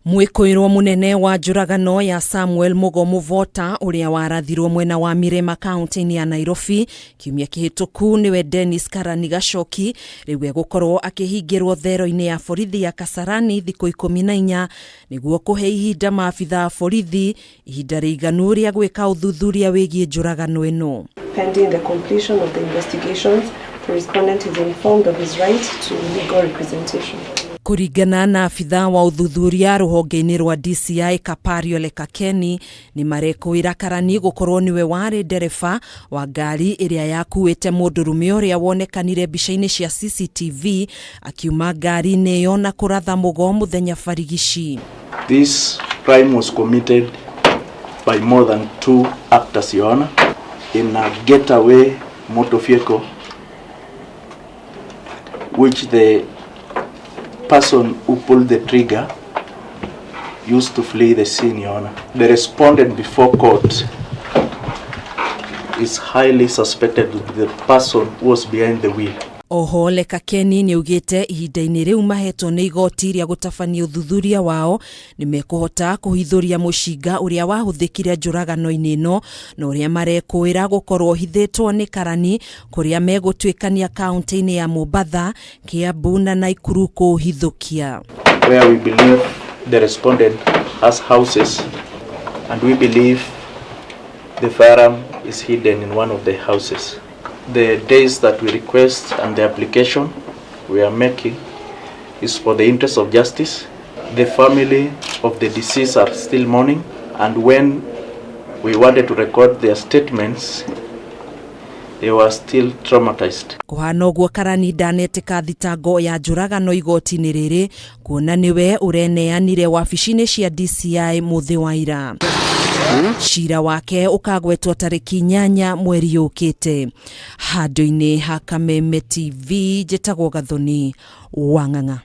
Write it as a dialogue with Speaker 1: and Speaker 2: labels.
Speaker 1: Mwĩkũĩrwo mũnene wa njũragano ya Samuel Mugo Muvota ũrĩa warathirwo mwena wa Mirema kaunti-inĩ ya Nairobi kiumia kĩhĩtũku nĩwe Dennis Karani Gachoki rĩu egũkorwo akĩhingĩrwo thero-inĩ ya borithi ya Kasarani thikũ 14 nĩguo kũhe ihinda maabitha a borithi ihinda rĩiganu rĩa gwĩka ũthuthuria wĩgiĩ njũragano ĩno.
Speaker 2: Pending the completion of the investigations, the respondent is informed of his right to legal representation.
Speaker 1: Kũringana na abitha wa ũthuthuria rũhonge-inĩ rwa DCI Kapario Lekakeni, nĩ marekũĩra Karani gũkorwo nĩwe warĩ ndereba wa ngari ĩrĩa yakuĩte mũndũrũme ũrĩa wonekanire mbica-inĩ cia CCTV akiuma ngari-inĩ ĩyo na kũratha mũgo mũthenya barigici.
Speaker 3: This crime was committed by more than 2 actors, Your Honor, in a getaway motor vehicle, which the person who pulled the trigger used to flee the scene, Your Honor. The respondent before court is highly suspected to be the person who was behind the wheel.
Speaker 1: Oho Lekakeni nĩaugĩte ihinda-inĩ rĩu mahetwo nĩ igoti rĩa gũtabania ũthuthuria wao nĩ mekũhota kũhithũria mũcinga ũrĩa wahũthĩkire njũragano-inĩ ĩno na ũrĩa marekũĩra gũkorwo ũhithĩtwo nĩ Karani kũrĩa megũtuĩkania kaunti-inĩ ya Mombatha, Kiambu na Naikuru kũhithũkia.
Speaker 3: Where we believe the respondent has houses and we believe the firearm is hidden in one of the houses. The days that we request and the application we are making is for the interest of justice. The family of the deceased are still mourning, and when we wanted to record their statements, they were still traumatized.
Speaker 1: Kũhana ũguo Karani ndanetĩka thitango ya njũragano igoti-inĩ rĩrĩ kuona nĩwe ũreneanire wabici-inĩ cia DCI mũthĩ wa ira. Cira wake ũkagwetwo tarĩki 8 mweri ũkĩte. Handũ-inĩ ha Kameme TV njĩtagwo Gathoni Wang'ang'a.